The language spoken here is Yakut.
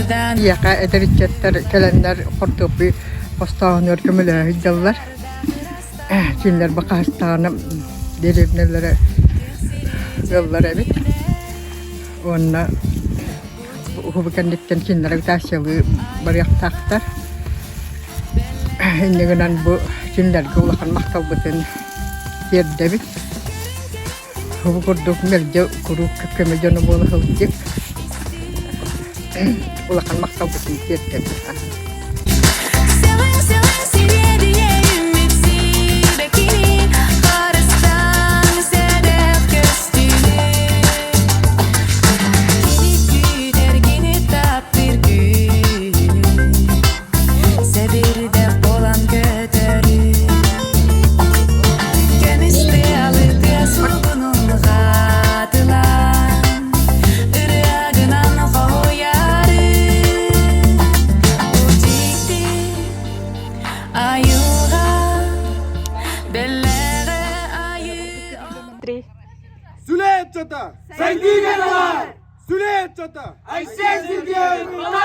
Биһиэхэ эдэр ыччаттар кэлэннэр хортуоппуй хостооһунугар көмөлөһө сылдьаллар. Кинилэр бу хаһыстаҕына дэриэбинэлэрэ ыаллар эбит. Уонна уһубу кэнниттэн кинилэр агитациялыы барыахтаахтар. Инньэ гынан бу кинилэргэ улахан махталбытын тиэрдэбит. Бу курдук мэлдьи куруук көмө дьоно буола сылдьыҥ. Улахан махталбытын тиэрдэбит. Сүлэ чата! Сайдыыга далай! Сүлэ чата! Айсен Сергеевич!